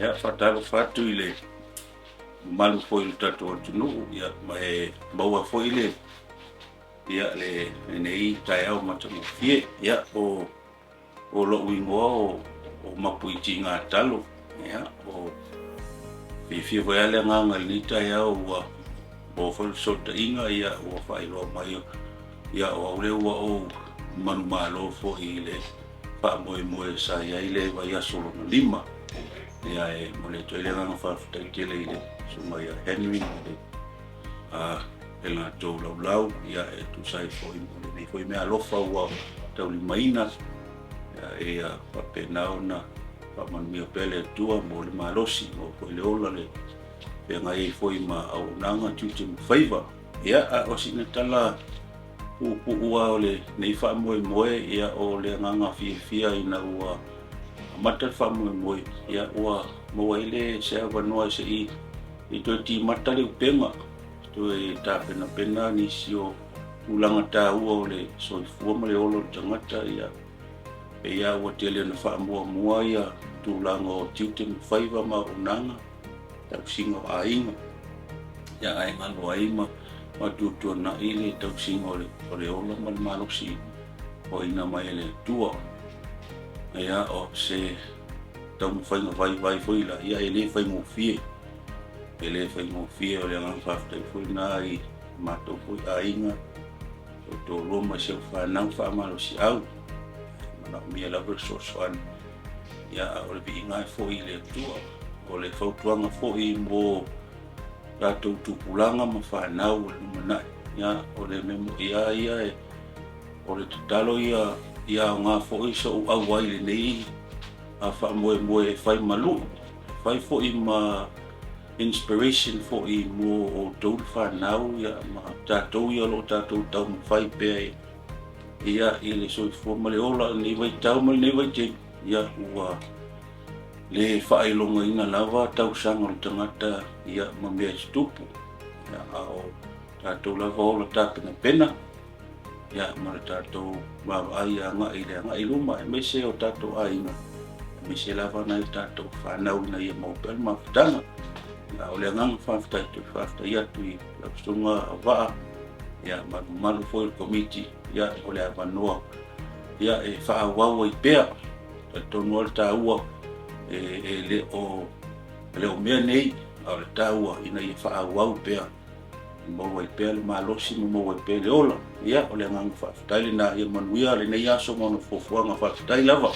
Ia, faatalofa atu i le mamalu foi o le tatou atunuu, ia, ma e maua foi le, ia, le, lenei taeao matagofie. Ia, o, o lou igoa o, o Mapuiti Gatalo. Ia, o fiafia foi lava le agaga i lenei taeao ua maua foi le fesootaiga, ia, ua faailoa mai, ia, o au lea ua ou manumalo foi i le faamoemoe sa i ai le vaiaso lona lima. Ia e momoli atu ai le agaga faafetai tele i le susuga ia Henry ma le a le latou laulau, ia e tusa ai foi mo lenei foi mea alofa ua taulimaina, ia ia faapena ona faamanuia pea le Atua mo le malosi, mo foi le ola le feagai ai foi ma auaunaga, tiute ma faiva. Ia, a o sina tala puupuu lava o lenei faamoemoe, ia, o le agaga fiafia ina ua amata le faamoemoe, ia, ua maua ai le se avanoa se i i toe timata le upega, toe tapenapena nisi o tulaga taua o le soifua ma le ola o le tagata, ia, pei lava ua tele ona faamuamua ia tulaga o tiute ma faiva ma auaunaga, tausiga o aiga, ia ae galo ai ma faatuatuanai le tausiga o le, o le ola ma le malosi oina mai e le Atua. Ia, o se taumafaiga vaivai foi la, ia e le faigofie. E le faigofie, o le agaga faafetai foi lena i matou foi aiga, o toalua ma si au fanau faamalosiau. Manaomia lava le fesoasoani, ia a o le viiga e foi i le Atua. O le fautuaga foi mo tatou tupulaga ma fanau o le lumanai, ia o le mea moni lava ia e o le tatalo ia ia aoga foi so'u auai i lenei faamoemoe e fai ma lu'u, e fai foi ma inspiration foi mo outou le fanau ia ma tatou ia o lo o tatou taumafai pea ia i le soifua ma le ola i lenei vaitau ma lenei vaitaimi, ia ua le faailogaina lava tausaga o le tagata ia ma mea e tutupu, ia, a o tatou lava ola tapenapena ia ma le tatou vaavaai agai i le agai i luma, aemaise o tatou aiga, aemaise lava nai o tatou fanau ina ia maua pea le mafutaga. Ia, o le agaga faafetai toe faafetai atu i lau susuga Vaa, ia, ma le mamalu foi o le Komiti, ia, o le avanoa, ia, e faaauau ai pea. Talitonu lava le taua e, e le o, e le o mea nei, a o le taua ina ia faaauau pea e maua ai pea le malosi ma maua ai pea le ola. Ia, o le agaga faafetai lena. Ia manuia lenei aso ma ona fuafuaga. Faafetai lava.